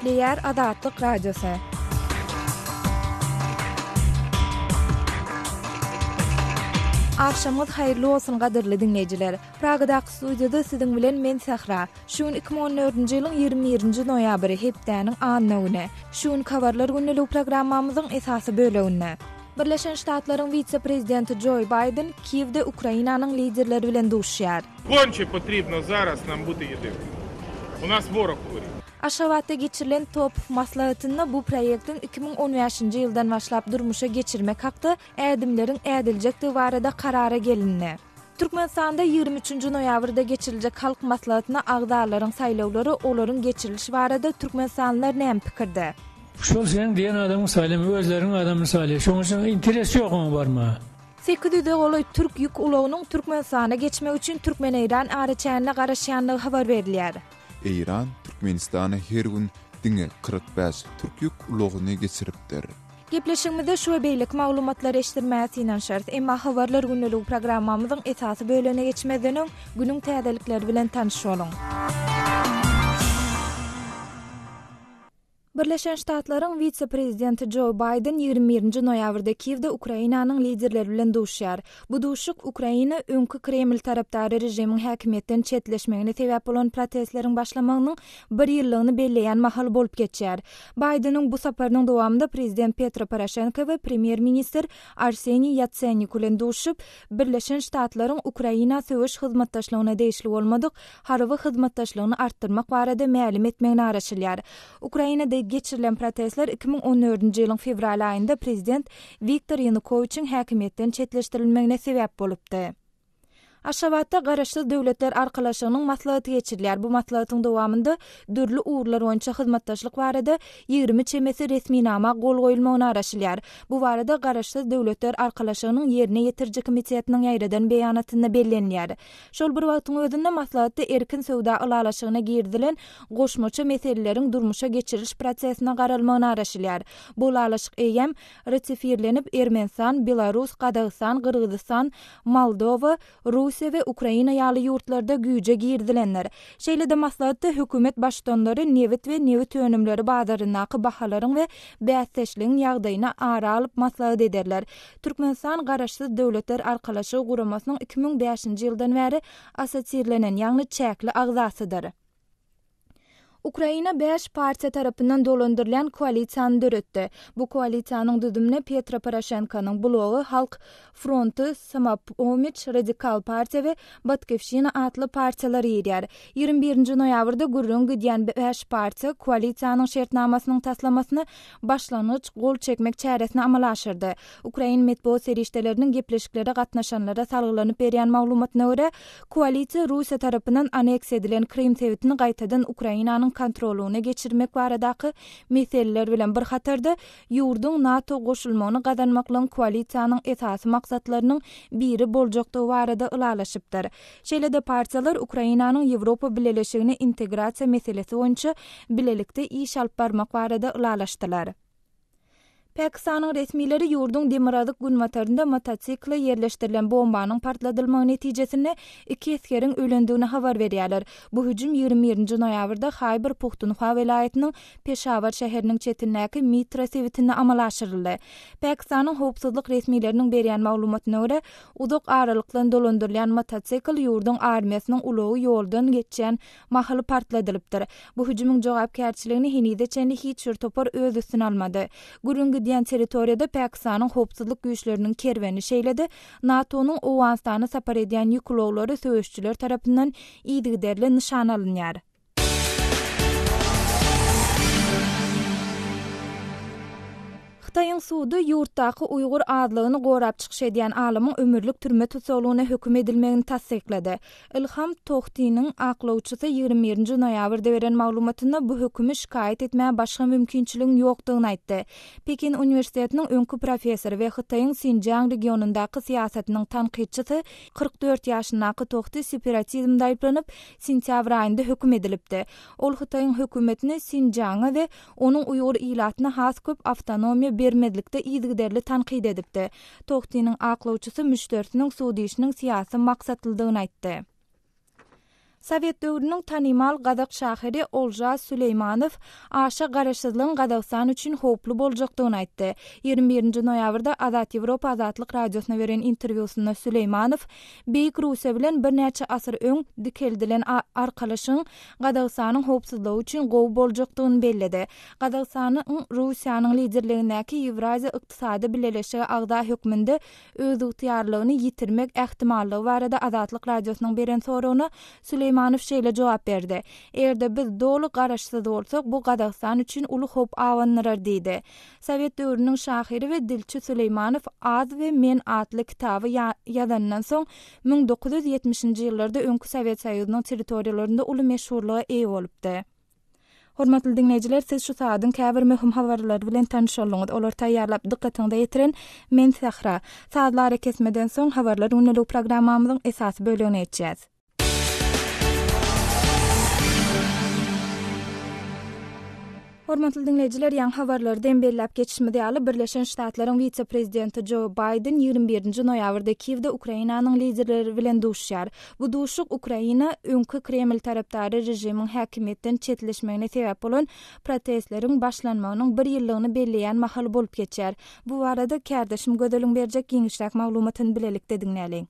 Gepleýär Azatlyk Radiosy. Agşamyňyz haýyrly bolsun gadyrly diňleýjiler. Pragadaky studiýada siziň bilen men Sähra. Şu gün 2014-nji ýylyň 21-nji noýabry, hepdäniň anna güni. Şu günki habarlar gündeligi programmamyzyň esasy böleginde. Birleşen Ştatlaryň wise-prezidenti Joý Baýden Kiýewde Ukrainanyň liderleri bilen duşuşýar. Konçe potribno zaraz nam buti ýedinimi. U nas worog uri. Aşgabatda geçirilen TOPH maslahatynda bu proýektiň 2015-nji ýyldan başlap durmuşa geçirmek hakda ädimleriň ädiljekdigi barada karara gelindi. Türkmenistanda 23-nji noýabrda geçiriljek Halk Maslahatyna agzalaryň saýlawlary, olaryň geçirilişi barada türkmenistanlylar näme pikirde? Şol seniň diýen adamyň saýlama özleriniň adamyny saýlaýar şoň üçin interes ýok oňa barmaga. Sekiz ýüze golaý türk ýük ulagynyň Türkmenistana geçmek üçin türkmen-eýran araçäginde garaşýandygy habar berilýär. Eýran Türkmenistana her gün diňe 45 türk ýük ulagyny geçiripdir. Gepleşigimizde şu we beýleki maglumatlary eşitdirmäge synanyşarys. Emma Habarlar gündeligi programmamyzyň esasy bölegine geçmezden öň, günüň täzelikleri bilen tanyş boluň. Birleşen Ştatlaryň wise-prezidenti Jo Baýden 21-nji noýabrda Kiýewde Ukrainanyň liderleri bilen duşuşar. Bu duşuşyk Ukraina öňki Kreml tarapdary režimiň häkimiýetden çetleşmegine sebäp bolan protestleriň başlamagynyň bir ýyllygyny belleýän mahaly bolup geçýär. Baýdeniň bu saparynyň dowamynda prezident Petro Poroşenko we premýer-ministr Arseniý Ýatsenýuk bilen duşuşyp, Birleşen Ştatlaryň Ukraina söweş hyzmatdaşlygyna degişli bolmadyk harby hyzmatdaşlygyny artdyrmak barada mälim etmegine garaşylýar. Ukrainada geçirilen protestler 2014-nji ýylyň fewral aýynda prezident Wiktor Ýanukowiçiň häkimiýetden çetleşdirilmegine sebäp bolupdy. Aşgabatda Garaşsyz Döwletler Arkalaşygynyň maslahaty geçirilýär. Bu maslahatyň dowamynda dürli ugurlar boýunça hyzmatdaşlyk barada 20 çemesi resminama gol goýulmagyna garaşylýar. Bu barada Garaşsyz Döwletler Arkalaşygynyň Ýerine ýetiriji komitetiniň ýaýradan beýanatynda bellenilýär. Şol bir wagtyň özünde maslahatda erkin söwda ylalaşygyna girizilen goşmaça meseleleriň durmuşa geçiriliş prosesine garalmagyna garaşylýar. Bu ylalaşyk eýýäm ratifirlenip, Ermenistan, Belarus, Gazagystan, Gyrgyzystan, Moldowa, Russiýa we Ukraina ýaly ýurtlarda güýje girizilendir. Şeýle-de maslahatda hökümet baştutanlary nebit we nebit önümleri bazaryndaky bahalaryň we bäsdeşligiň ýagdaýyny ara alyp maslahat ederler. Türkmenistan Garaşsyz Döwletler Arkalaşygy Guramasynyň 2005-nji ýyldan bäri assosirlenen, ýagny çäkli agzasydyr. Ukraina bäş partiýa tarapyndan dolandyrylýan koalisiýany döretdi. Bu koalisiýanyň düzümine Petro Poroşenkonyň Blogy, Halk fronty, Samopomiç, Radikal partiýa we Batkewşina atly partiýalar girýär. 21-nji noýabrda gürrüňi gidýän bäş partiýa koalisiýanyň şertnamasynyň taslamasyna başlangyç gol çekmek çäresini amala aşyrdy. Ukrain metbugat serişdeleriniň gepleşiklere gatnaşanlara salgylanyp berýän maglumatyna görä, koalisiýa Russiýa tarapyndan aneksiýa edilen Krym sebitini gaýtadan Ukrainanyň kontrollygyna geçirmek baradaky meseleler bilen bir hatarda, ýurduň NATO goşulmagyny gazanmaklygyň koalisiýanyň esasy maksatlarynyň biri boljakdygy barada ylalaşypdyr. Şeýle-de partiýalar Ukrainanyň Ýewropa Bileleşigine integrasiýa meselesi boýunça bilelikde iş alyp barmak barada ylalaşdylar. Pakistanyň resmileri ýurduň demirgazyk-günbatarynda motosikle ýerleşdirilen bombanyň partladylmagy netijesinde iki esgeriň ölendigini habar berýärler. Bu hüjüm 21-nji noýabrda Haýbir Puhtunhwa welaýatynyň Peşawar şäheriniň çetindäki Mitra sebitinde amala aşyryldy. Pakistanyň howpsuzlyk resmileriniň berýän maglumatyna görä, uzak aralykdan dolandyrylýan motosikl ýurduň armiýasynyň ulagy ýoldan geçýän mahaly partladylypdyr. Bu hüjümiň jogapkärçiligini henize çenli hiç bir topar öz üstüne almady. Gürrüň gidýän territoriýada Pakistanyň howpsuzlyk güýçleriniň kerweni, şeýle-de NATO-nyň Owganystana sapar edýän ýük ulaglary söweşijiler tarapyndan yzygiderli nyşana alynýar. Hytaýyň sudy ýurtdaky uýgur azlygyny gorap çykyş edýän alymyň ömürlik türme tussaglygyna höküm edilmegini tassyklady. Ilham Tohtiniň aklawçysy 21-nji noýabrda beren maglumatynda bu hökümi şikaýat etmäge başga mümkinçiligiň ýokdugyny aýtdy. Pekin uniwersitetiniň öňki professory we Hytaýyň Sinjiang regionyndaky syýasatynyň tankytçysy 44 ýaşyndaky Tohti separatizmde aýyplanyp, sentýabr aýynda höküm edilipdi. Ol Hytaýyň hökümetini Sinjianga we onuň uýgur ilatyna has köp awtonomiýa bermezlikde yzygiderli tankyt edipdi. Tohtiniň aklawçysy müşderisiniň sud işiniň syýasy maksatlydygyny aýtdy. Sowet döwrüniň tanymal gazak şahyry Olžas Süleýmanow aşa garaşsyzlygyň Gazagystan üçin howply boljakdygyny aýtdy. 21 nji noýabrda Azat Ýewropa Azatlyk Radiosyna beren interwýusynda Süleýmanow Beýik Russiýa bilen birnäçe asyr öň dikeldilen arkalaşygyň Gazagystanyň howpsuzlygy üçin gowy boljakdygyny belledi. Gazagystanyň Russiýanyň liderligindäki Ýewraziýa ykdysady bileleşige agza hökmünde özygtyýarlygyny ýitirmek ähtimallygy barada Azatlyk Radiosynyň beren soragyna Süleýmanow şeýle jogap berdi, Eger-de biz doly garaşsyz bolsak, bu Gazagystan üçin uly howp abandyrar diýdi. Sowet döwrüniň şahyry we dilçi Süleýmanow Az we men atly kitaby ýazanyndan soň, 1970-nji ýyllarda öňki Sowet Soýuzynyň territoriýalarynda uly meşhurlyga eýe bolupdy. Hormatly diňleýjiler, siz şu sagadyň käbir möhüm habarlary bilen tanyş bolduňyz. Olary taýýarlap dykgatyňyza ýetiren men Sähra. Sazly arakesmeden soň Habarlar gündeligi programmamyzyň esasy bölegine geçýäs. Hormatly diňleýjiler, ýaňy habarlarda hem belläp geçişimiz ýaly, Birleşen Ştatlaryň wise-prezidenti Jo Baýden 21-nji noýabrda Kiýewde Ukrainanyň liderleri bilen duşuşar. Bu duşuşyk Ukraina öňki Kreml tarapdary režimiň häkimiýetden çetleşmegine sebäp bolan protestleriň başlanmagynyň bir ýyllygyny belleýän mahaly bolup geçýär. Bu barada kärdeşim Gözeliň berjek giňişräk maglumatyny bilelikde diňläliň.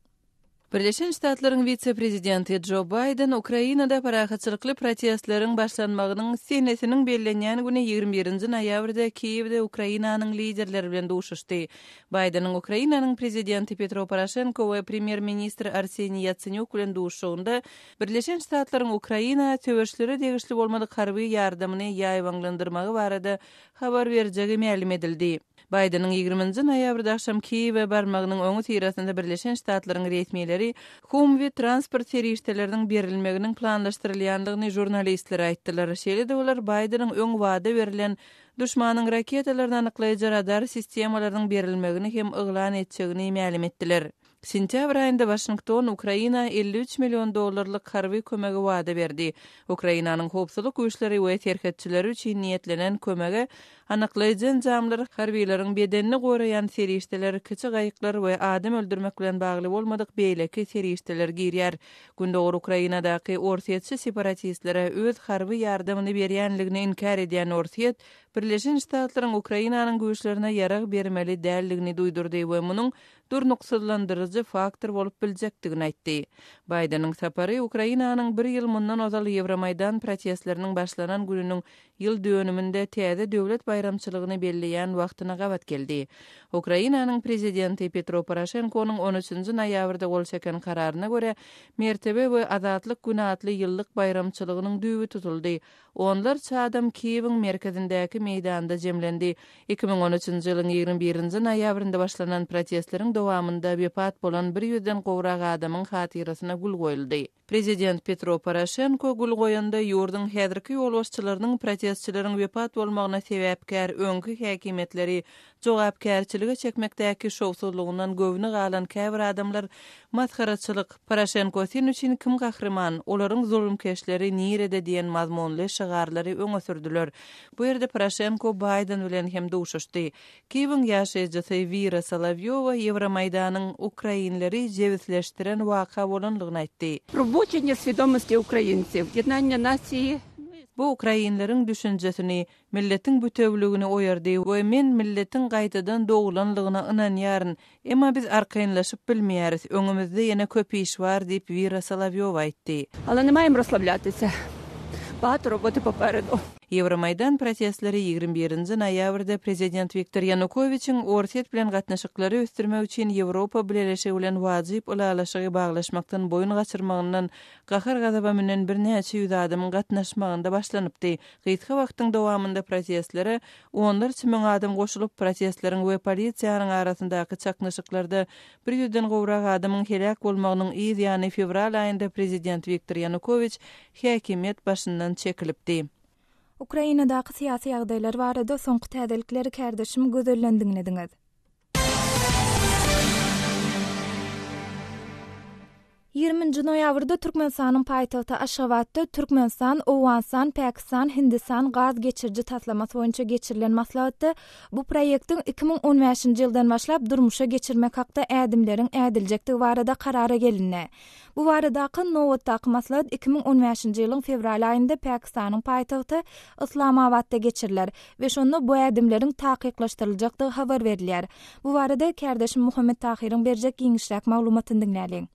Birleşen Ştatlaryň wise-prezidenti Jo Baýden Ukrainada parahatçylykly protestleriň başlanmagynyň senesiniň bellenýän güni 21-nji noýabrda Kiýewde Ukrainanyň liderleri bilen duşuşdy. Baýdeniň Ukrainanyň prezidenti Petro Poroşenko we premýer-ministr Arseniý Ýatsenýuk bilen duşuşygynda Birleşen Ştatlaryň Ukraina söweşlere degişli bolmadyk harby ýardamyny ýaýbaňlandyrmagy barada habar berjegi mälim edildi. Baýdeniň ýigriminji noýabrda agşam Kiýewe barmagynyň öňüsyrasynda Birleşen Ştatlaryň resmileri Humvee transport serişdeleriniň berilmeginiň planlaşdyrylýandygyny žurnalistlere aýtdylar. Şeýle-de olar Baýdeniň öň wada berlen duşmanyň raketalaryny anyklaýjy radar sistemalarynyň berilmegini hem yglan etjegini mälim etdiler. Sentýabr aýynda Waşington Ukraina 53 million dollarlyk harby kömegi wada berdi. Ukrainanyň howpsuzlyk güýçleri we serhetçileri üçin niýetlenen kömege anyklaýjy enjamlar, harbylaryň bedenini goraýan serişdeler, kiçi gaýyklar we adam öldürmek bilen bagly bolmadyk beýleki serişdeler girýär. Gündogar Ukrainadaky orsýetçi separatistlere öz harby ýardamyny berýänligini inkär edýän Orsýet Birleşen Ştatlaryň Ukrainanyň güýçlerine ýarag bermeli däldigini duýdurdy we munuň durnuksyzlandyryjy faktor bolup biljekdigini aýtdy. Baýdeniň sapary Ukrainanyň bir ýyl mundan ozal Ýewromaýdan protestleriniň başlanan gününiň ýyl dönüminde täze döwlet baýramçylygyny belleýän wagtyna gabat geldi. Ukrainanyň prezidenti Petro Poroşenkonyň on üçünji noýabrda gol çeken kararyna görä, Mertebe we azatlyk güni atly ýyllyk baýramçylygynyň düýbi tutuldy. Onlarça adam Kiýewiň merkezindäki meýdanda jemlendi. 2013-nji ýylyň 21-nji noýabrynda başlanan protestleriň dowamynda wepat bolan bir ýüzden gowrak adamyň hatyrasyna gül goýuldy. Prezident Petro Poroşenko gül goýanda ýurduň häzirki ýolbaşçylarynyň protestçileriň wepat bolmagyna sebäpkär öňki häkimiýetleri jogapkärçilige çekmekdäki şowsuzlygyndan göwni galan käbir adamlar masgaraçylyk, Poroşenko sen üçin kim gahryman, olaryň zulumkeşleri nirede diýen mazmunly şygarlary öňe sürdüler. Bu ýerde Poroşenko Baýden bilen hem duşuşdy. Kiýewiň ýaşaýjysy Wira Solowýowa Ýewromaýdanyň ukrainleri jebisleşdiren waka bolanlygyny aýtdy. Probuđenje svidomosti ukrajincev, jednanje naciji. Bu ukrainleriň düşünjesini, milletiň bütewüligini oýardy we men milletiň gaýtadan doglanlygyna ynanýaryn. Emma biz arkaýynlaşyp bilmeýäris, öňümizde ýene köp iş bar diýip, Wira Solowýowa aýtdy. Ale ne maýem rasslabljatisa. Bahato roboty poperedu. Ýewromaýdan protestleri 21 nji noýabrda prezident Wiktor Ýanukowiçiň Orsýet bilen gatnaşyklary ösdürmek üçin Ýewropa Bileleşigi bilen wajyp ylalaşygy baglaşmakdan boýun gaçyrmagyndan gahar-gazaba münen birnäçe ýüz adamyň gatnaşmagynda başlanypdy. Gysga wagtyň dowamynda protestlere onlarça müň adam goşulyp, protestleriň we polisiýanyň arasyndaky çaknyşyklarda bir ýüzden gowrak adamyň heläk bolmagynyň yz ýany fewral aýynda prezident Wiktor Ýanukowiç häkimiýet başyndan çekilipdi. Ukrainadaky syýasy ýagdaýlar barada soňky täzelikleri kärdeşim Gözelden diňlediňiz. Ýigriminji noýabrda Türkmenistanyň paýtagty Aşgabatda Türkmenistan, Owganystan, Pakistan, Hindistan gaz geçiriji taslamasy boýunça geçirilen maslahatda bu proýektiň 2015-nji ýyldan başlap durmuşa geçirmek hakda ädimleriň ädiljekdigi barada karara gelindi. Bu baradaky nobatdaky maslahat 2015-nji ýylyň fewral aýynda Pakistanyň paýtagty Yslamabatda geçiriler we şonda bu ädimleriň takyklaşdyryljakdygy habar berilýär. Bu barada kärdeşim Muhammet Tahyryň berjek giňişräk maglumatyny diňläliň.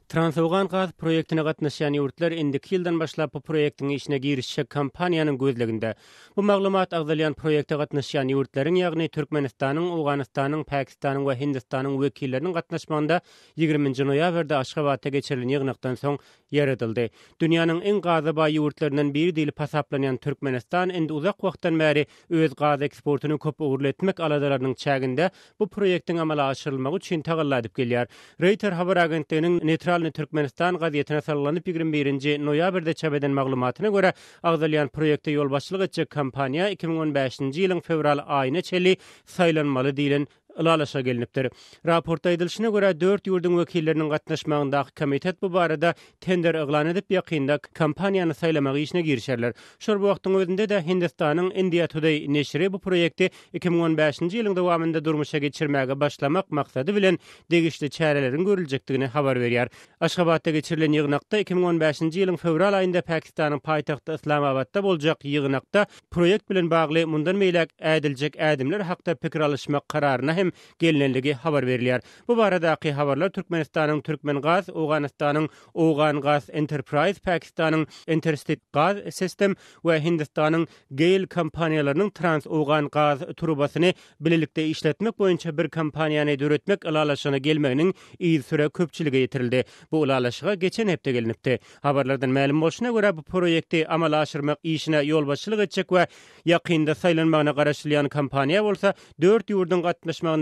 Transowgan gaz proýektine gatnaşýan ýurtlar indiki ýyldan başlap bu proýektiň işine girişjek kompaniýanyň gözleginde. Bu maglumat agzalýan proýekte gatnaşýan ýurtlaryň, ýagny Türkmenistanyň, Owganystanyň, Pakistanyň we Hindistanyň wekilleriniň gatnaşmagynda ýigriminji noýabrda Aşgabatda geçirilen ýygnakdan soň ýaradyldy. Dünýäniň iň gaza baý ýurtlaryndan biri diýlip hasaplanýan Türkmenistan indi uzak wagtdan bäri öz gaz eksportyny köp ugurly etmek aladalarynyň çäginde bu proýektiň amala aşyrylmagy üçin tagalla edip gelýär. Reýter habar agentliginiň Neýtralnyý Türkmenistan gazetine salgylanyp 21-nji noýabrda çap eden maglumatyna görä, agzalýan proýekte ýolbaşçylyk etjek kompaniýa 2015-nji ýylyň fewral aýyna çenli saýlanmaly diýlen ylalaşyga gelnipdir. Raportda aýdylyşyna görä, dört ýurduň wekilleriniň gatnaşmagyndaky komitet bu barada tender yglan edip, ýakynda kompaniýany saýlamak işine girişerler. Şol bir wagtyň özünde-de, Hindistanyň India Today neşiri bu proýekti 2015-nji ýylyň dowamynda durmuşa geçirmäge başlamak maksady bilen degişli çäreleriň görüljekdigini habar berýär. Aşgabatda geçirilen ýygnakda 2015-nji ýylyň fewral aýynda Pakistanyň paýtagty Yslamabatda boljak ýygnakda proýekt bilen bagly mundan beýläk ädiljek ädimler hakda pikir alyşmak kararyna hem gelnenligi habar berilýär. Bu baradaky habarlar Türkmenistanyň Türkmengaz, Owganystanyň Owgangaz Enterprise, Pakistanyň Interstate Gaz System we Hindistanyň GAIL kompaniýalarynyň Trans-Owgan gaz turbasyny bilelikde işletmek boýunça bir kompaniýany döretmek ylalaşygyna gelmeginiň yzysüre köpçülige ýetirildi. Bu ylalaşyga geçen hepde gelnipdi. Habarlardan mälim bolşuna görä, bu proýekti amala aşyrmak işine ýolbaşçylyk etjek we ýakynda saýlanmagyna garaşylýan kompaniýa bolsa dört ýurduň gatnaşmagyndaky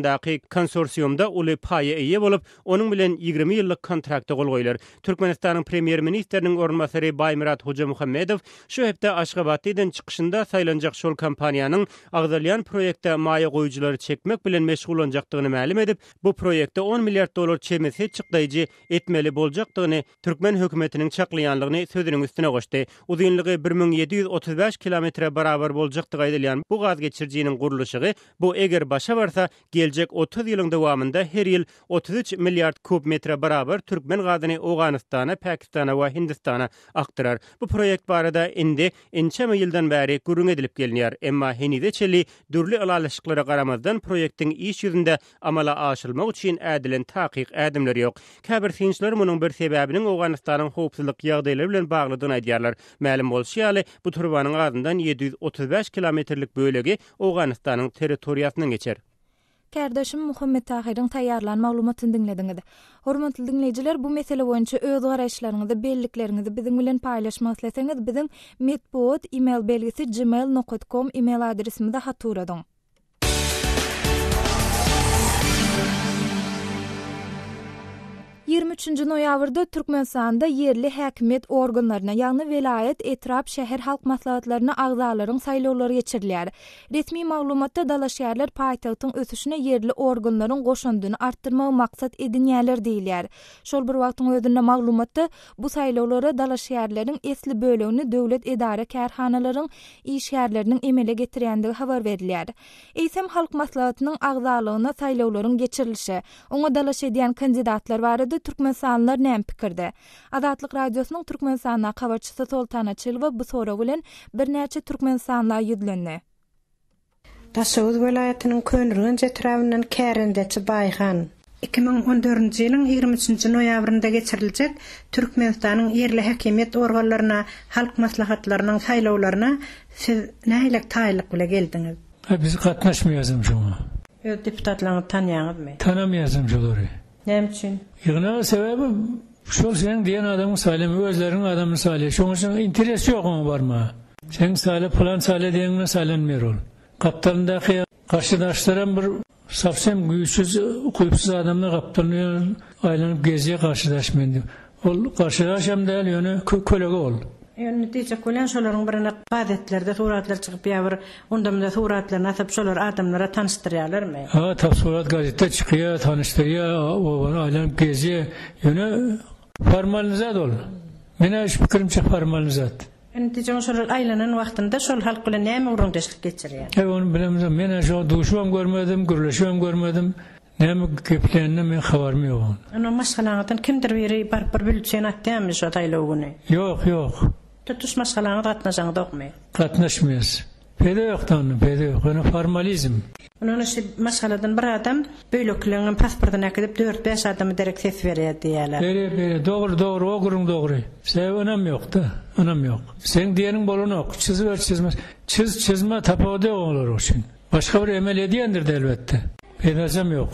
konsorsiumda uly paýa eýe bolup, onuň bilen 20 ýyllyk kontrakta gol goýlar. Türkmenistanyň Premýer-ministriniň orunbasary Baýmyrat Hojamuhammedow şu hepde Aşgabatda eden çykyşynda saýlanjak şol kompaniýanyň agzalýan proýekte maýa goýujylary çekmek bilen meşgullanjakdygyny mälim edip, bu proýekte on milliard dollar çemesi çykdaýjy etmeli boljakdygyny türkmen hökümetiniň çaklaýanlygyny sözüniň üstüne goşdy. Uzynlygy 1735 kilometre barabar boljakdygy aýdylýan bu gaz geçirijiniň gurluşygy bu eger başa barsa, geljek 30 ýylyň dowamynda her ýyl 33 milliard kub metre barabar türkmen gazyny Owganystana, Pakistana we Hindistana akdyrar. Bu proýekt barada indi ençeme ýyldan bäri gürrüň edilip gelinýär. Emma henize çenli dürli ylalaşyklara garamazdan proýektiň iş ýüzünde amala aşyrylmagy üçin ädilen takyk ädimler ýok. Käbir synçylar munuň bir sebäbiniň Owganystanyň howpsuzlyk ýagdaýlary bilen baglydygyny aýdýarlar. Mälim bolşy ýaly, bu turbanyň azyndan 735 kilometrlik bölegi Owganystanyň territoriýasyndan geçer. Kärdeşim Muhammet Tahyryň taýýarlan maglumatyny diňlediňiz. Hormatly diňleýjiler, bu mesele boýunça öz garaýyşlaryňyzy, bellikleriňizi biziň bilen paýlaşmak isleseňiz, biziň metbugat email belgisi gmail nokat kom email adresimize hat ugradyň. 23-nji noýabrda Türkmenistanda ýerli häkimiýet organlaryna, ýagny welaýat, etrap, şäher halk maslahatlaryna agzalaryň saýlawlary geçirilýär. Resmi maglumatda dalaşgärler paýtagtyň ösüşine ýerli organlaryň goşandyny artdyrmagy maksat edinýärler diýilýär. Şol bir wagtyň özünde maglumatda bu saýlawlara dalaşgärleriň esli bölegini döwlet edara-kärhanalaryň işgärleriniň emele getirýändigi habar berilýär. Eýsem, Halk Maslahatynyň agzalygyna saýlawlaryň geçirilişi, oňa dalaş edýän kandidatlar barada türkmenistanlylar näme pikirde? Azatlyk Radiosynyň Türkmenistandaky habarçysy Soltan Açylowa bu sorag bilen birnäçe türkmenistanla ýüzlendi. Daşoguz welaýatynyň Köneürgenç etrabyndan kärendeçi Baýhan. 2014-nji ýylyň 23-nji noýabrynda geçiriljek Türkmenistanyň ýerli häkimiýet organlaryna Halk Maslahatlarynyň saýlawlaryna siz nähili taýynlyk bile geldiňiz? A biz gatnaşmaýasam şoňa. Öz deputatlaryňyzy tanýaňyzmy? Tanamaýasam şolary. Näme üçin? Ýygnaga sebäbi şol seň diýen adamyň saýlama özleriniň adamyny saýlaýar. Şoň üçin interes ýok oňa barmaga. Seň saýla pylan saýla diýeniň bilen saýlanmaýar ol. Gapdalyndaky garşydaşlaram bir sowsem güýçsüz, ukypsyz adamlar gapdalynda aýlanyp gezýär garşydaş men diýip. Ol garşydaşam däl ýöne kölege ol. Ýöne diýjek bolýan şolaryň birine gazetlerde suratlar çykyp ýa bir onda-munda suratlaryny asyp şolary adamlara tanyşdyrýarlarmy? Ha tap surat gazetde çykýar tanyşdyrýar obany aýlanyp gezýär ýöne. Formalny zat ol. Menä şu pikirimçe formalny zat. Indi diýjeň şolar aýlanan wagtynda şol halk bilen näme gürrüňdeşlik geçirýär? Eý ony bilemzok. Menä şo duşubam görmedim, gürleşibem görmedim. Näme gepleýänine meň habarym ýok oň. Onda maşgalaňyzdan kimdir biri baryp bir bülten atýarmy şo saýlaw güni? Ýok, ýok. Tutuş maşgalaňyz gatnaşaňyzokmy? Gatnaşmaýas. Peýda ýok-da onda, peýda ýok. Ýöne formalizm. Onda şu maşgaladan bir adam beýlekileňem pasportyny äkidip dört-bäş adama derek ses berýär diýýärler. Berýär, berýär. Dogry, dogry, o gürrüň dogry. Sebäbi ynam ýok-da, ynam ýok. Seň diýeniň bolanok. Çyzyber, çyzma. Çyz, çyzma, tapawudy ýok olar üçin. Başga bir emel edýändir-de elbetde. Peýdasam ýok.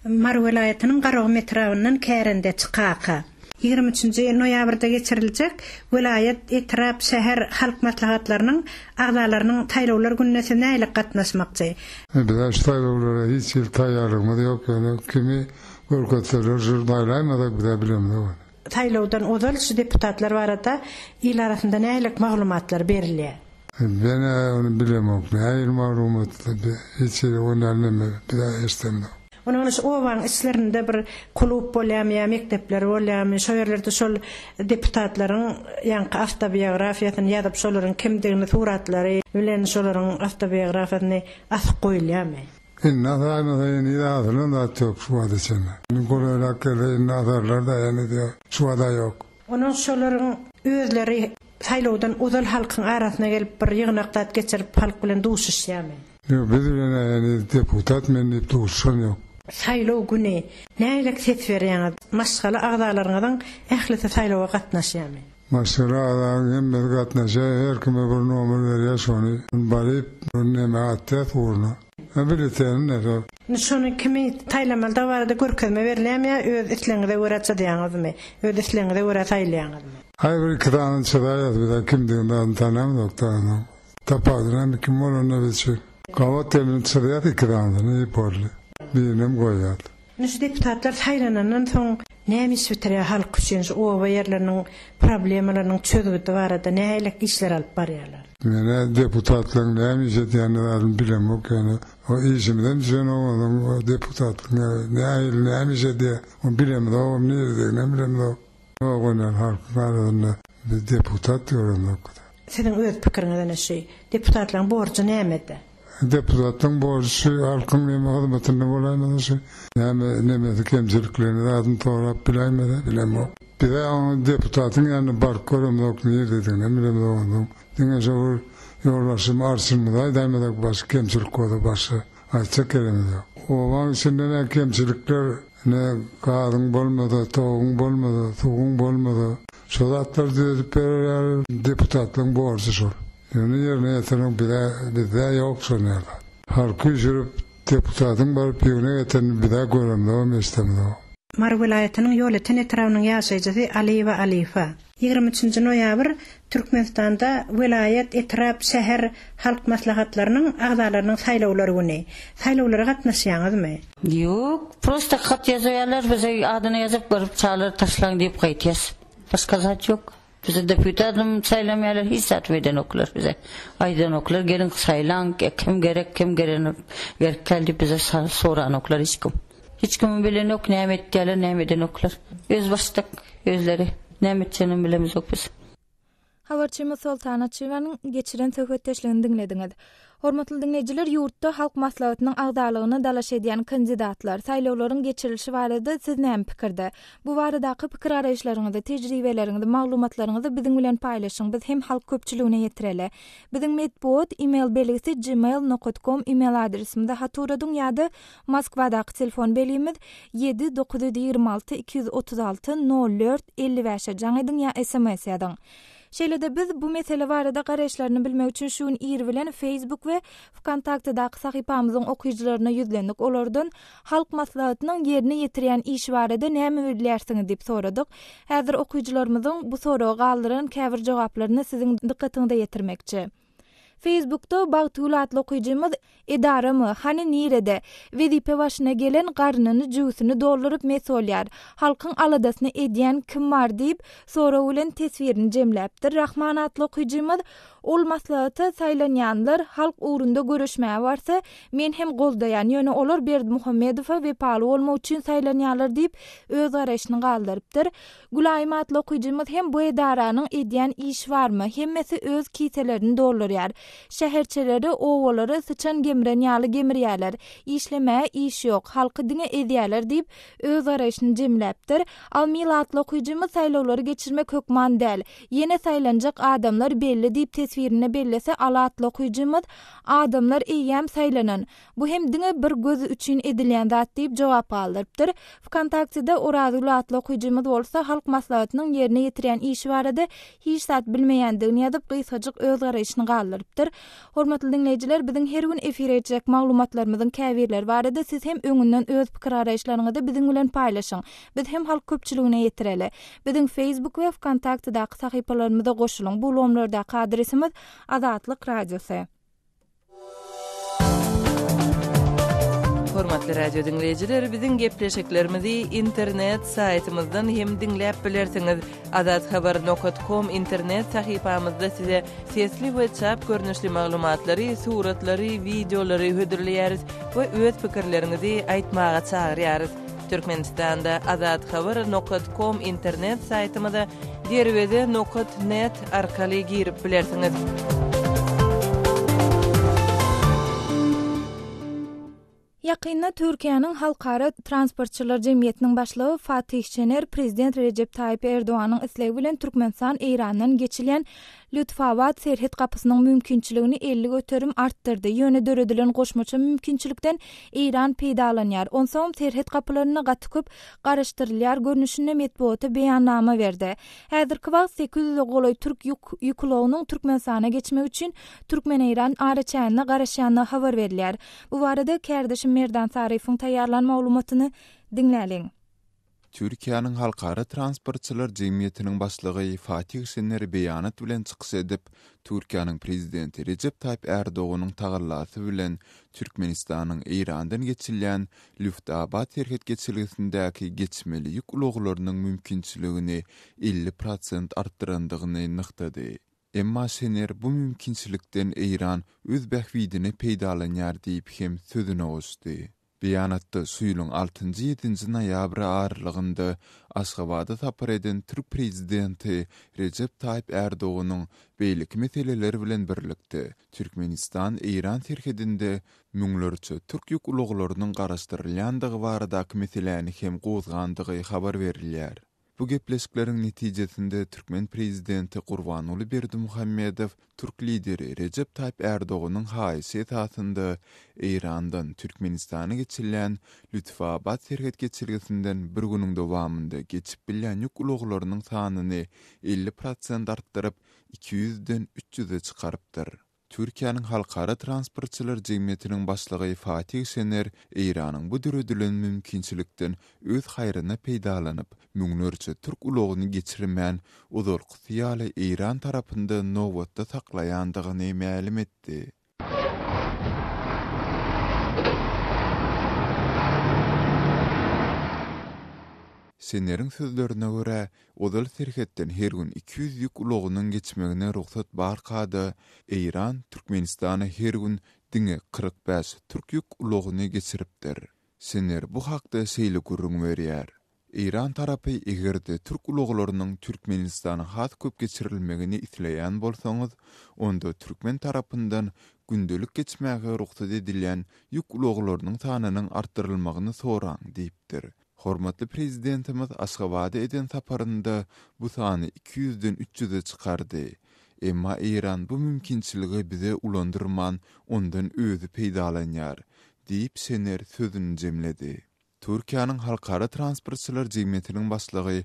Mary welaýatynyň Garagum etrabyndan kärendeçi Kaka. 23-nji noýabrda geçiriljek welaýat, etrap, şäher halk maslahatlarynyň agzalarynyň saýlawlar gününe siz nähili gatnaşmakçy? Biz-ä şu saýlawlara hiç hili taýýarlygymyz ýok, ýöne kimi görkezseler şol saýlaýmasak biz-ä bilemzok ony. Saýlawdan ozal şu deputatlar barada il arasynda nähili maglumatlar berilýär? Men-ä ony bilemok, nähili maglumat, hiç hili ondan neme biz-ä eşidemzok. Onuň şu obaň içlerinde bir klub bolýarmy ýa mekdepler bolýarmy, şo ýerlerde şol deputatlaryň ýaňky awtobiografiýasyny ýazyp, şolaryň kimdigini suratlary bilen şolaryň awtobiografiýasyny asyp goýulýarmy? Indi asaýmasa heniz asylan zat ýok şu wagta çenli. Indi golaýrak gelse indi asarlar-da heniz ýok, şu wagta ýok. Onuň şolaryň özleri saýlawdan ozal halkyň arasyna gelip bir ýygnak zat geçirip halk bilen duşuşýarmy? Ýok biz bilen-ä heniz deputat men diýip duşuşan ýok. Saýlaw güni nähilek ses berýäňiz? Maşgala agzalaryňyzyň ählisi saýlawa gatnaşýarmy? Maşgala agzaň hemmesi gatnaşýar her kime bir nomer berýär şony baryp bir neme atýas ugruna. Bileteni şol. Indi şony kimi saýlamalydygy barada görkezme berilýärmi ýa öz islegiňize görä çyzýaňyzmy? Öz islegiňize görä saýlaýaňyzmy? Aý bir iki sany çyzaýas bizä kimdigini zadyny tanamzok da onuň. Tapawudy näme kim bolanyna biz şu gabat geleni çyzýas iki sanysyny i boldy. Birinem goýýas. Indi şu deputatlar saýlanandan soň näme iş bitirýär halk üçin şu oba ýerleriniň problemalarynyň çözgüdi barada nähili işler alyp barýarlar? Menä deputatlaryň näme iş edýänini zadyny bilemok ýöne o işimizem düşenok onuň o deputatlyk nähili näme iş edýär ony bilemzogam niredediginem bilemzok. Ýok ony halkyň arasynda biz deputat göremzok. Siziň öz pikiriňiz ene şu deputatlaryň borjy nämede? Deputatlaryň borjy şu halkyň neme hyzmatynda bolaýmasa şu näme nemesi kemçiliklerini zadyny sorap biläýmese bilemok. Bizä oňa deputatyň ýanyna baryp göremzok niredediginem bilemzok onsoň diňe şo bir ýolbaşçym arçynymyza aýdaýmasak başga kemçilik bolsa başga aýtjak ýerimiz ýok. Obaň içinde nä kemçilikler ne gazyň bolmasa toguň bolmasa suwuň bolmasa şo zatlary düzedip berer ýaly deputatlaryň borjy şol. Ýöne ýerine ýetiren bizä bizde ýok şol zat. Halky üýşürip deputatyň baryp ýygnak etenini bizä göremzogam eşdemzogam. Mary welaýatynyň Ýolöten etrabynyň ýaşaýjysy Alyýewa Alifa. 23 nji noýabr Türkmenistanda welaýat, etrap, şäher halk maslahatlarynyň agzalarynyň saýlawlary güni. Saýlawlara gatnaşýaňyzmy? Ýok, prosta hat ýazaýarlar bize adyny ýazyp baryp çagalary taşlaň diýip gaýtýas. Başga zat ýok. Bize deputatam saýlamaýarlar hiç zat edenoklar bize. Aýdanoklar geliň saýlaň kim gerek kim gerenok gerek däl diýip bize soranoklar hiç kim. Hiç kim bilenok näme etýärler näme edenoklar. Özbaşdak özleri näme etjeginem bilemizok biz. Habarçymyz Soltan Açywanyň geçiren söhbetdeşligini diňlediňiz. Hormatly diňleýjiler, ýurtda Halk Maslahatynyň agzalygyna dalaş edýän kandidatlar, saýlawlaryň geçirilişi barada siz näme pikirde? Bu baradaky pikir-garaýyşlaryňyzy, tejribeleriňizi, maglumatlaryňyzy biziň bilen paýlaşyň, biz hem halk köpçüligine ýetireli. Biziň metbugat email belgisi gmail nokat kom email adresimize hat ugradyň ýa-da Moskwadaky telefon belgimiz ýedi 926 236 04 55-e jaň ediň ýa sms ýazyň. Şeýle-de biz bu mesele barada garaýyşlaryny bilmek üçin şu gün ir bilen Facebook we Wkontaktedaky sahypamyzyň okyjylaryna ýüzlendik. Olardan Halk Maslahatynyň ýerine ýetirýän işi barada näme bilýärsiňiz diýip soradyk. Häzir okyjylarymyzyň bu soraga galdyran käbir jogaplaryny siziň dykgatyňyza ýetirmekçi. Facebookda Bagtygül atly okyjymyz Edaramy, hany nirede? Wezipe başyna gelen garnyny jübüsini dolduryp mes bolýar. Halkyň aladasyny edýän kim bar diýip, sorag bilen teswirini jemläpdir. Rahman atly okyjymyz Ol maslahata saýlanýanlar halk ugrunda göreşmäge barsa, men hem goldaýan, ýöne olar Berdimuhamedowa wepaly bolmak üçin saýlanýarlar diýip, öz garaýşyny galdyrypdyr. Gülaýym atly okyjymyz hem bu edaranyň edýän işi barmy, hemmesi öz kiselerini doldurýar. Şäherçeleri, obalary syçan gemren ýaly gemirýärler. Işlemäge iş ýok, halky diňe ezýärler diýip, öz garaýşyny jemläpdir. Almil atly okyjymyz saýlawlary geçirmek hökman däl. Ýene saýlanjak adamlar belli diýip teswirinde bellese Ala atly okyjymyz adamlar eýýäm saýlanan. Bu hem diňe bir göz üçin edilýän zat diýip jogap galdyrypdyr. Wkontaktede Orazgül atly okyjymyz bolsa Halk Maslahatynyň ýerine ýetirýän işi barada hiç zat bilmeýändigini ýazyp gysgajyk öz garaýşyny galdyrypdyr. Hormatly diňleýjiler biziň her gün efire etjek maglumatlarymyzyň käbirleri barada siz hem öňünden öz pikir-garaýyşlaryňyzy biziň bilen paýlaşyň. Biz hem halk köpçüligine ýetireli. Biziň Facebook we Wkontaktedaky sahypalarymyza goşulyň. Bu ulgamlardaky adresimiz Azatlyk Radiosy. Hormatly radio diňleýjiler, biziň gepleşiklerimizi internet saýtymyzdan hem diňläp bilersiňiz. Azathabar nokat kom internet sahypamyzda size sesli we çap görnüşli maglumatlary, suratlary, wideolary hödürleýäris we öz pikirleriňizi aýtmaga çagyrýarys. Türkmenistanda Azathabar nokat kom internet saýtymyza Derweze nokat net arkaly girip bilersiňiz. Ýakynda Türkiýäniň Halkara transportçylar jemgyýetiniň başlygy Fatih Şener prezident Rejep Taýyp Erdoganyň islegi bilen Türkmenistan-Eýrandan geçilýän Lütfabad serhet gapysynyň mümkinçiligini 50% artdyrdy, ýöne döredilen goşmaça mümkinçilikden Eýran peýdalanýar, onsoňam serhet gapylarynda gaty köp garaşdyrylýar görnüşinde metbugata beýannama berdi. Häzirki wagt 800-e golaý türk ýük ýük ulagynyň Türkmenistana geçmek üçin türkmen-eýran araçäginde garaşýandygy habar berilýär. Bu barada kärdeşim Merdan Saryýewiň taýýarlan maglumatyny diňläliň. Türkiýäniň Halkara transportçylar jemgyýetiniň başlygy Fatih Şener beýanat bilen çykyş edip, Türkiýäniň Prezidenti Rejep Taýyp Ärdoganyň tagallasy bilen Türkmenistanyň Eýrandan geçilýän Lüftabat serhet geçelgesindäki geçmeli ýük ulaglarynyň mümkinçiligini 50 prosent artdyrandygyny nygtady. Emma Şener bu mümkinçilikden Eýran öz bähbidine peýdalanýar diýip hem sözüne goşdy. Beýanatda şu ýylyň altynjy-ýedinji noýabry aralygynda Aşgabada sapar eden türk prezidenti Rejep Taýyp Ärdoganyň beýleki meseleler bilen birlikde, Türkmenistan-Eýran serhedinde müňlerçe türk ýük ulaglarynyň garaşdyrylýandygy baradaky meseläni hem gozgandygy habar berilýär. Bu gepleşikleriň netijesinde türkmen prezidenti Gurbanguly Berdimuhamedow türk lideri Rejep Taýyp Ärdoganyň haýyşy esasynda Eýrandan Türkmenistana geçilýän Lütfabad serhet geçelgesinden bir günüň dowamynda geçip bilýän ýük ulaglarynyň sanyny 50 prosent artdyryp, iki ýüzden üç ýüze çykarypdyr. Türkiýäniň Halkara transportçylar jemgyýetiniň başlygy Fatih Şener Eýranyň bu döredilen mümkinçilikden öz haýryna peýdalanyp, müňlerçe türk ulagyny geçirmän, ozalkysy ýaly Eýran tarapynda nobatda saklaýandygyny mälim etdi. Şeneriň sözlerine görä, ozal serhetden her gün 200 ýük ulagynyň geçmegine rugsat barka-da, Eýran Türkmenistana her gün diňe 45 türk ýük ulagyny geçiripdir. Şener bu hakda şeýle gürrüň berýär, Eýran tarapy eger-de türk ulaglarynyň Türkmenistana has köp geçirilmegini isleýän bolsaňyz, onda türkmen tarapyndan gündelik geçmäge rugsat edilýän ýük ulaglarynyň sanynyň artdyrylmagyny soraň diýipdir. Hormatly Prezidentimiz Aşgabada eden saparynda bu sany iki ýüzden üç ýüze çykardy. Emma Eýran bu mümkinçiligi bize ulandyrman, ondan özi peýdalanýar, diýip, Şener sözüni jemledi. Türkiýäniň Halkara transportçylar jemgyýetiniň başlygy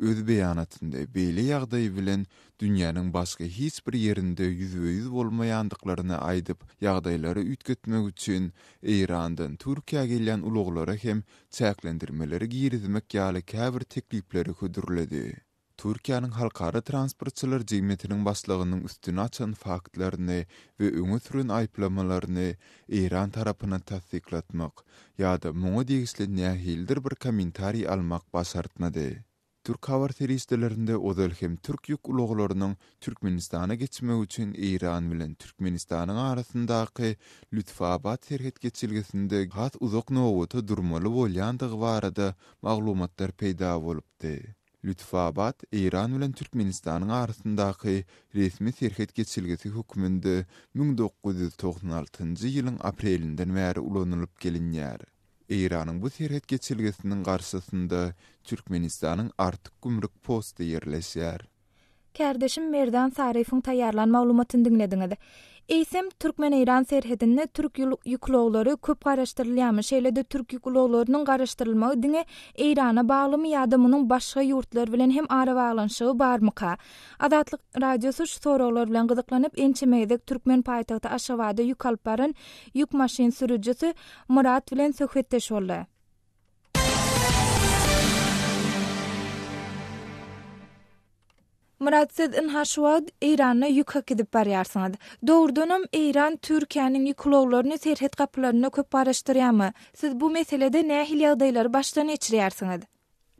öz beýanatynda beýle ýagdaý bilen dünýäniň başga hiç bir ýerinde ýüzbe-ýüz bolmaýandyklaryny aýdyp, ýagdaýlary üýtgetmek üçin Eýrandan Türkiýä gelýän ulaglara hem çäklendirmeleri girizmek ýaly käbir teklipleri hödürledi. Türkiýäniň Halkara transportçylar jemgyýetiniň başlygynyň üstüni açan faktlaryny we öňe süren aýyplamalaryny Eýran tarapyna tassyklatmak ýa-da muňa degişli nähilidir bir kommentariý almak başartmady. Türk habar serişdelerinde ozal hem türk ýük ulaglarynyň Türkmenistana geçmegi üçin Eýran bilen Türkmenistanyň arasyndaky Lütfabat serhet geçelgesinde has uzak nobata durmaly bolýandygy barada maglumatlar peýda bolupdy. Lütfabat Eýran bilen Türkmenistanyň arasyndaky resmi serhet geçelgesi hökmünde 1996 ýylyň aprelinden bäri ulanylyp gelinýär. Eýranyň bu serhet geçelgesiniň garşysynda Türkmenistanyň Artyk gümrük posty ýerleşýär. Kärdeşim Merdan Saryýewiň taýýarlan maglumatyny diňlediňiz. Eýsem, türkmen-eýran serhedinde türk ýük ulaglary köp garaşdyrylýarmy? Şeýle-de türk ýük ulaglarynyň garaşdyrylmagy diňe Eýrana baglymy ýa-da munuň başga ýurtlar bilen hem arabaglanyşygy barmyka? Azatlyk Radiosy şu soraglar bilen gyzyklanyp, ençeme gezek türkmen paýtagty Aşgabada ýük alyp baran ýük maşyn sürüjisi Myrat bilen söhbetdeş boldy. Myrat siz ynha şu wagt Eýrana ýük äkidip barýarsyňyz. Dogrudanam Eýran Türkiýäniň ýük ulaglaryny serhet gapylarynda köp garaşdyrýarmy? Siz bu meselede nähili ýagdaýlary başdan geçirýärsiňiz?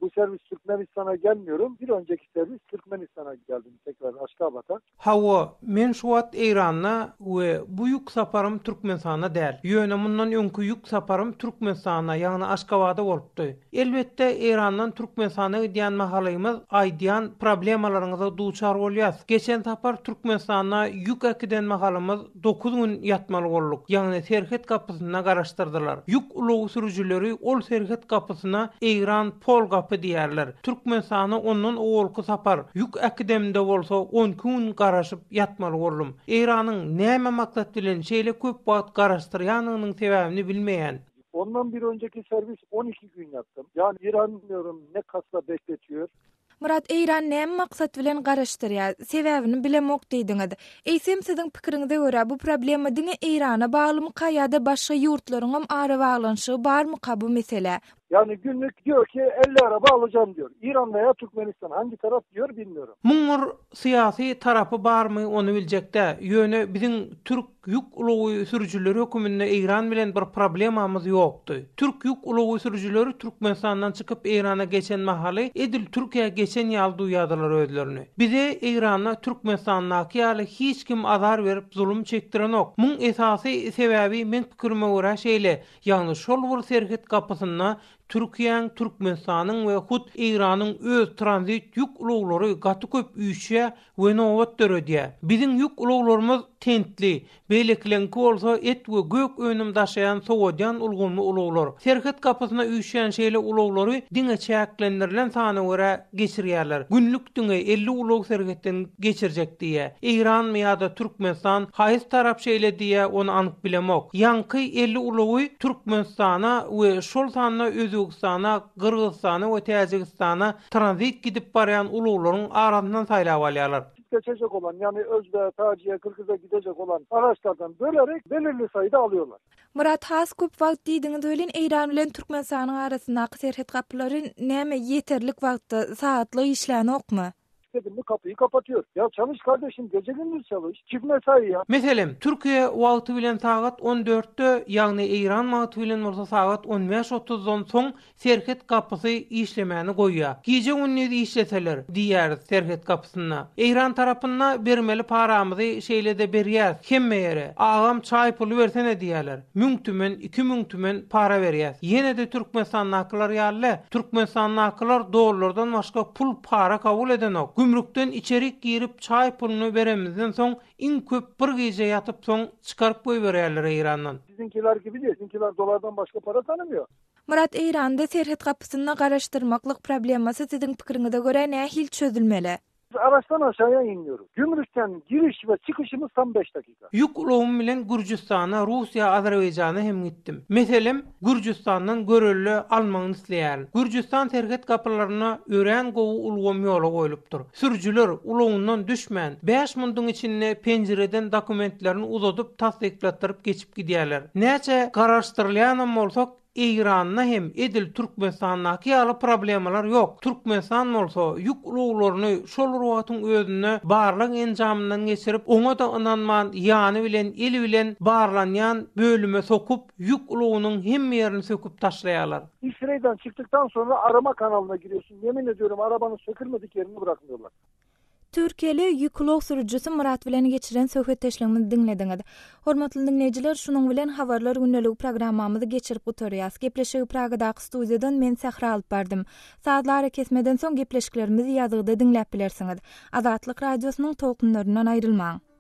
Bu servis Türkmenistana gelmiyorum. Bir önceki servis Türkmenistana geldim tekrar Aşgabat'a. Hawa, men şu wagt Eýranda we bu ýük saparym Türkmenistanda däl. Ýöne mundan öňki ýük saparym Türkmenistanda, ýagny Aşgabada bolupdy. Elbetde, Eýrandan Türkmenistana gidýän mahalymyz aýdýan problemalaryňyza duçar bolýas. Geçen sapar Türkmenistanda ýük äkiden mahalymyz dokuz gün ýatmaly bolduk, ýagny serhet gapysynda garaşdyrdylar. Ýük ulagy sürüjileri ol serhet gapysyna Eýran pol gapy diýýärler. Türkmenistana ondan owalky sapar ýük äkidemde bolsa on iki gün garaşyp ýatmaly boldum. Eýranyň näme maksat bilen şeýle köp wagt garaşdyrýanynyň sebäbini bilmeýän. Ondan bir önceki servis 12 gün yattım. Yani İran bilmiyorum ne kasla bekletiyor. Myrat Eýran näme maksat bilen garaşdyrýar? Sebäbini bilemok diýdiňiz. Eýsem siziň pikiriňize görä bu problema diňe Eýrana baglymyka ýa-da başga ýurtlaryňam arabaglanyşygy barmyka bu meselä? Yani günlük diyor ki 50 araba alacağım diyor. İran veya Türkmenistan hangi taraf diyor bilmiyorum. Muň bir syýasy tarapy barmy ony biljekdä, ýöne biziň türk Ýük ulagy sürüjileri höküminde Eýran bilen bir problemamyz ýokdy. Türk ýük ulagy sürüjileri Türkmenistandan çykyp Eýrana geçen mahaly edil Türkiýä geçen ýaly duýýardylar özlerini. Bize Eýranda Türkmenistandaky ýaly hiç kim azar berip zulum çekdirenok. Muň esasy sebäbi meň pikirime görä şeýle, ýagny şol bir serhet gapysynda Türkiýäň, Türkmenistanyň we hut Eýranyň öz tranzit ýük ulaglary gaty köp üýşýär we nobat döredýär. Biziň ýük ulaglarymyz tentli, beýlekileňki bolsa et we gök önüm daşaýan sowadýan ulgamly ulaglar. Serhet gapysyna üýşýän şeýle ulaglary diňe çäklendirilen sana görä geçirýärler. Günlük diňe 50 ulag serhetden geçirjek diýýär. Eýranmy ýa-da Türkmenistan, haýsy tarap şeýle diýýär, ony anyk bilemok. Ýaňky 50 ulagy Türkmenistana we şol sanda Özbegistana, Gyrgyzystana we Täjigistana tranzit gidip barýan ulaglaryň arasyndan saýlap alýarlar. Geçecek olan yani Özbeğe, Taciye, Kırgız'a gidecek olan araçlardan bölerek belirli sayıda alıyorlar. Myrat has köp wagt diýdiňiz welin Eýran bilen Türkmenistanyň arasyndaky serhet gapylary näme ýeterlik wagtda sagatlyk işlänokmy? Dedim mi kapıyı kapatıyor. Ya çalış kardeşim gece gündüz çalış. Çift mesai yap. Meselem, Türkiýe wagty bilen sagat on dörtde, ýagny Eýran wagty bilen bolsa sagat on bäş otuzdan soň serhet gapysy işlemäni goýýar. Gije-gündiz işleseler, diýýäris serhet gapysynda. Eýran tarapynda bermeli paramyzy şeýle-de berýäs, hemme ýere. Agam çaý puly bersene diýýärler. Müň tümen, 2000 tümen para berýäs. Ýene-de Türkmenistandakylar ýaly-le, Türkmenistandakylar dollardan başga pul para kabul edenok. Gümrükden içerik girip çaý puluny beremizden soň iň köp bir gije ýatyp soň çykaryp goýberýärler Eýrandan. Sizinkiler gibi değil. Sizinkiler dolardan başka para tanımıyor. Myrat Eýranda serhet gapysynda garaşdyrmaklyk problemasy siziň pikiriňize görä nähili çözülmeli? Biz araçdan aşaýa inmiyoruz. Gümrükden giriş we çykyşymyz tam beş dakika. Ýük ulagym bilen Gürjüstana, Russiýa, Azerbaýjana hem gitdim. Meselem, Gürjüstandan görelde almagyny isleýärin. Gürjüstan serhet gapylarynda örän gowy ulgam ýola goýlupdyr. Sürüjiler ulagyndan düşmän, bäş munduň içinde penjireden dokumentlerini uzadyp tassyklatdyryp geçip gidýärler. Näçe garaşdyrylýanam bolsak, Eýranda hem edil Türkmenistandaky ýaly problemalar ýok. Türkmenistan bolsa ýük ulaglaryny şol bir wagtyň özünde barlag enjamyndan geçirip, oňa-da ynanman ýany bilen eli bilen barlanýan bölüme sokup, ýük ulagynyň hemme ýerini söküp taşlaýarlar. X-ray'dan çykdykdan sonra arama kanalyna giriyorsun. Yemin ediyorum arabanın sökülmedik yerini bırakmıyorlar. Türkiýeli ýük ulag sürüjisi Myrat bilen geçiren söhbetdeşligimizi diňlediňiz. Hormatly diňleýjiler, şunuň bilen Habarlar gündeligi programmamyzy geçirip gutarýas. Gepleşigi Pragadaky studiýadan men Sähra alyp bardym. Sazly arakesmeden soň gepleşiklerimizi ýazgyda diňläp bilersiňiz. Azatlyk Radiosynyň tolkunlaryndan aýrylmaň!